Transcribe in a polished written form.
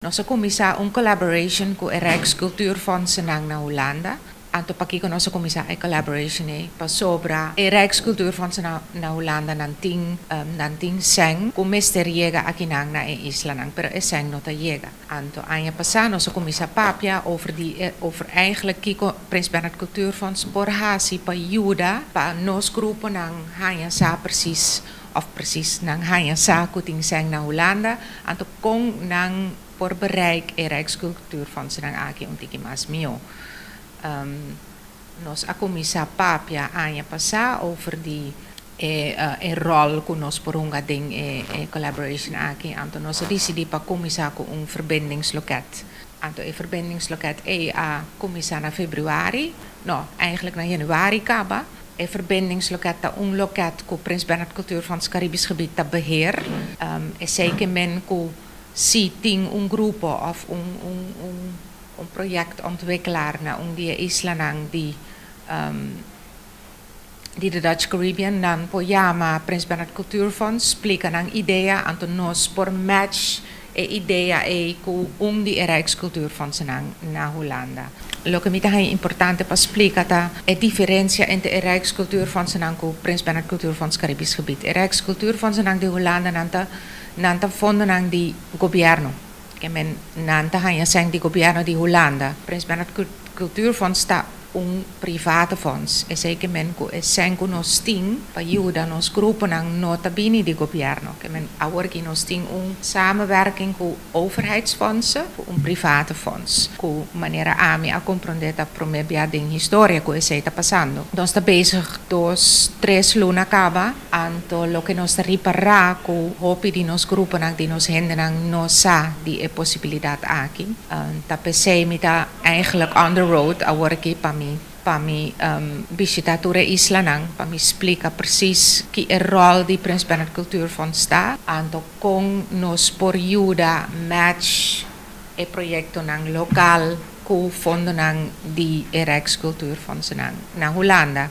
Nos a kuminsá un collaboration ku e Rijkscultuurfondsen na Hulanda. Anto pakiko nos a kuminsá e collaboration ei? Pasobra e Rijkscultuurfondsen na Hulanda nan tin sèn ku mester yega akinan na e islanan, pero e sèn no ta yega. Anto aña pasá nos a kuminsá papia over eigenlijk kiko Prins Bernhard Cultuurfonds por hasi pa yuda pa nos gruponan haña sa precies of precies nan haña sa ku tin sèn na Hulanda, anto kon nan por bereik e Rijkscultuurfondsen aki un tiki mas mihó. Nos a kuminsá papia aña pasá over di e rol ku nos por hunga den e collaboration aki. Anto nos a disidí pa kuminsá ku un verbindingsloket. Anto e verbindingsloket ei a kuminsá na febrüari, no, eigenlijk na yanüari kaba. E verbindingsloket ta un loket ku Prins Bernhard Cultuurfonds Caribisch Gebied ta beheer. Esei ke men ku si tin un grupo of un projectontwikkelaar na un di e islanan di de Dutch Caribbean, nan por yama Prins Bernhard Cultuurfonds, splika nan idea, anto nos por match e idea ei ku un di e Rijkscultuurfondsen na Hulanda. Loke mi ta importante pa splika ta e diferensia entre e Rijkscultuurfondsen ku Prins Bernhard Cultuurfonds Caribisch Gebied. E Rijkscultuurfondsen di Hulanda nan ta fondonan di gobièrnu. Ke men nan ta haña sèn di gobièrnu di Hulanda. Prins Bernhard Cultuurfonds ta un private fonds. Esei ke men ku e sèn ku nos tin pa yuda nos gruponan no ta bini di gobièrnu. Ke men awor ku nos tin un samenwerking ku overheidsfondsen, ku un private fonds. Ku manera ami a komprondé, ta promé bia den historia ku esei ta pasando. Nos ta bezig 2, 3 luna kaba, anto loke nos ta ripará ku hopi di nos gruponan, di nos hendenan no sa di e posibilidat aki. Ta p'esei mi ta eigenlijk on the road awor aki pa mi bishitá tur e islanan, pa mi splika precies ki e rol di Prins Bernhard Cultuurfonds ta, anto kon nos por yuda match e proyektonan lokal ku fondonan di e Rijkscultuurfondsen na Hulanda.